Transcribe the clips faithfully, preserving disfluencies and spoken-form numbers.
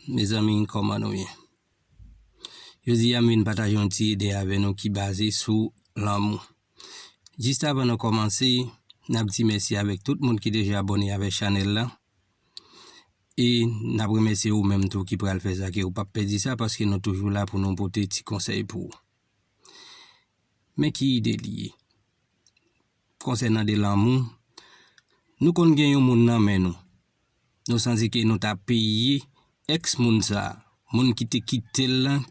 Mezanmi, kòman nou ye? Jodi a, m vin pataje yon ti ide avè nou ki baze sou lanmou. Jis avan nou kòmanse, n ap di mèsi avèk tout moun ki deja abòne avèk chanèl la. E n ap remèsye ou menm tou ki pral fè sa, ke ou p ap pèdi sa, paske nou toujou la pou nou pote ti konsèy pou ou. Men ki ide li ye? Konsènan de lanmou, nou konn gen yon moun nan men nou. Nou santi ke nou ta peye èks moun sa, moun ki te kite l lan,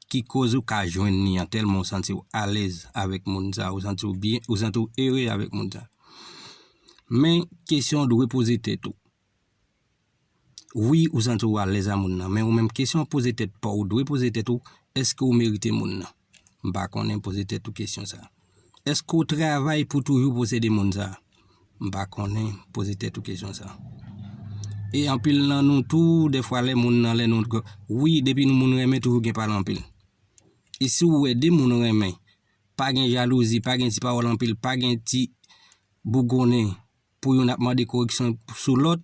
ki koz ou ka jwenn li an, tèlman ou santi w alèz avèk moun sa, ou santi w byen, ou santi w ere avèk moun sa. Men kesyon w dwe poze tèt ou. Wi, ou santi w alèz a moun nan, men ou menm kesyon w poze tèt pa w, ou dwe poze tèt ou, èske w merite moun nan? M pa konnen, poze tèt ou kesyon sa. Èske w travay pou toujou posede moun sa? M pa konnen, poze tèt ou kesyon sa. E anpil nan nou tou, dèfwa lè moun nan, lè nou, wi, depi nou moun renmen, toujou gen pale anpil. E si w wè de moun renmen, pa gen jalouzi, pa gen ti pawòl anpil, pa gen ti bougonnen pou youn ap mande koreksyon sou lòt,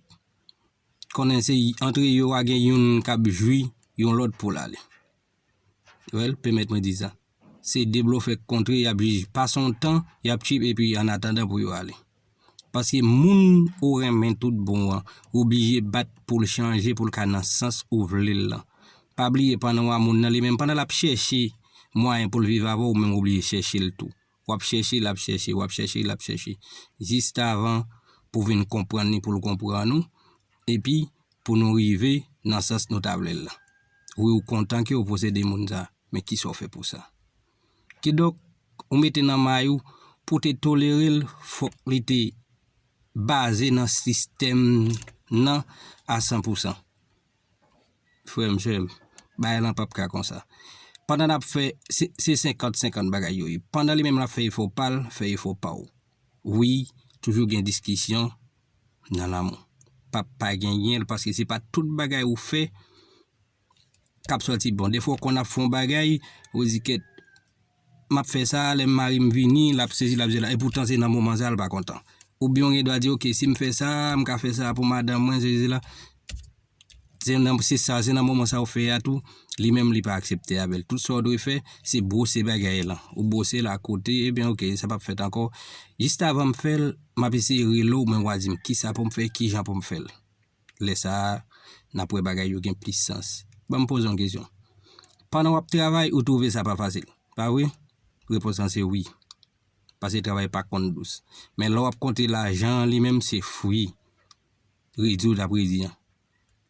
konnen se antre yo a gen youn k ap jwi yon lòt pou l ale. Wè l, pèmèt mwen di sa. Se de blofè k kontre, y ap jij, pase yon tan, y ap tchip, epi annatandan pou yo ale. Paske moun ou renmen tout bon an, ou oblije bat pou l chanje, pou l ka nan sans ou vle l lan. Pa bliye, pandan w a moun nan, li menm, pandan l ap chèche mwayen pou l viv avè w, ou menm oblije chèche l tou. W ap chèche, l ap chèche, w ap chèche, l ap chèche. Jis avan pou vin konprann li, pou l konprann ou, epi pou nou rive nan sans nou ta vle l lan. Wi, ou kontan ke w posede moun sa, men kisa w fè pou sa? Kidonk, ou mete nan may ou, pou te tolere l, fòk li te baze nan sistèm nan a san pou san. Frè m, sè m, bagay lan p ap ka konsa. Pandan n ap fè, se, se senkant senkant bagay yo ye. Pandan li menm l ap fè efò pa l, fè efò pa w. Wi, toujou gen diskisyon nan lanmou. Pa, pa genyen l, paske se pa tout bagay ou fè k ap sòti bon. Defwa w konn ap fè yon bagay, ou di kèt, m ap fè sa, lè m mari m vini, l ap sezi, l ap sezi la. Epoutan se nan moman sa a l pa kontan. Oubyen w gen dwa di, oke, si m fè sa, m ka fè sa pou madanm mwen, sezi la. Se nan, se sa, se nan moman sa ou fè a tou, li menm li pa aksepte avè l. Tout sa w dwe fè, se bwose bagay lan. Ou bwose l akote, ebyen oke, sa p ap fèt ankò. Jis avan m fè l, m ap eseye rele w, men w a di m kisa pou m fè, kijan pou m fè l. Lè sa a, n ap wè bagay yo gen plis sans. Ban m poze yon kesyon. Pandan w ap travay, ou twouve sa pa fasil, pa vre? Repons lan se wi. Paske travay pa konn dous. Men lè w ap konte lajan an, li menm se fwi redi w t ap redi an.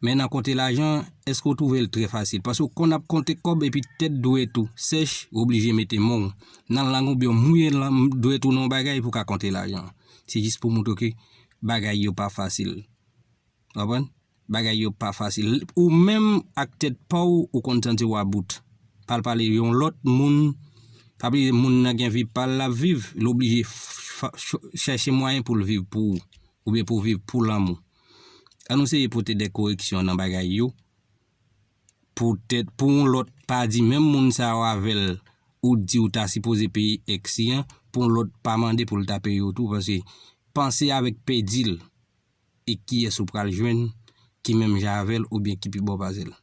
Men nan konte lajan, èske w twouve l trè fasil? Paske w konn ap konte kòb epi tèt dwèt ou sèch, ou oblije mete men w nan lang oubyen w mouye lang, dwèt ou nan yon bagay pou w ka konte lajan an. Se jis pou montre w ke bagay yo pa fasil. Konprann? Bagay yo pa fasil. Ou menm ak tèt pa w, ou konn santi w about. Pa al pale yon lòt moun, pa bliye moun nan gen vi pa l l ap viv, l oblije fa-, ch-, chèche mwayen pou l viv pou ou, oubyen pou w viv pou lanmou. Ann nou seye pote de koreksyon nan bagay yo. Poutèt, pou yon lòt pa di menm moun sa yo avè l, ou di w ta sipoze peye èks li an, pou yon lòt pa mande pou l ta peye w tou, paske panse avèk pèdi l, e kiyès ou pral jwenn ki menm jan avè l oubyen ki pi bon pase l.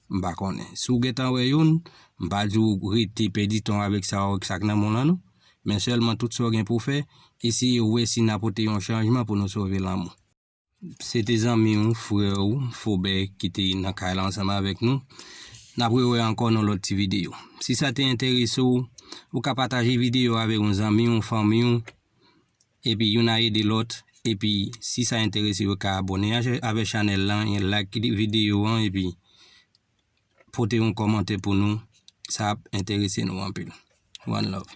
M pa konnen. Si w gentan wè youn, m pa di w rete pèdi tan w avèk sa w, avèk sa k nan men w lan non. Men sèlman tout sa w gen pou w fè, eseye wè si n a pote yon chanjman pou nou sove lanmou. Se te zanmi w, frè w, Fobè ki te nan kay la ansanm avèk nou. N ap rewè ankò nan lòt ti videyo. Si sa te enterese w, ou ka pataje videyo avèk yon zanmi w, fanmi w, epi youn a ede lòt, epi si sa enterese yo ka abòne a, avèk chanèl lan, like videyo an, epi pote yon kòmantè pou nou, sa ap enterese nou anpil. One love.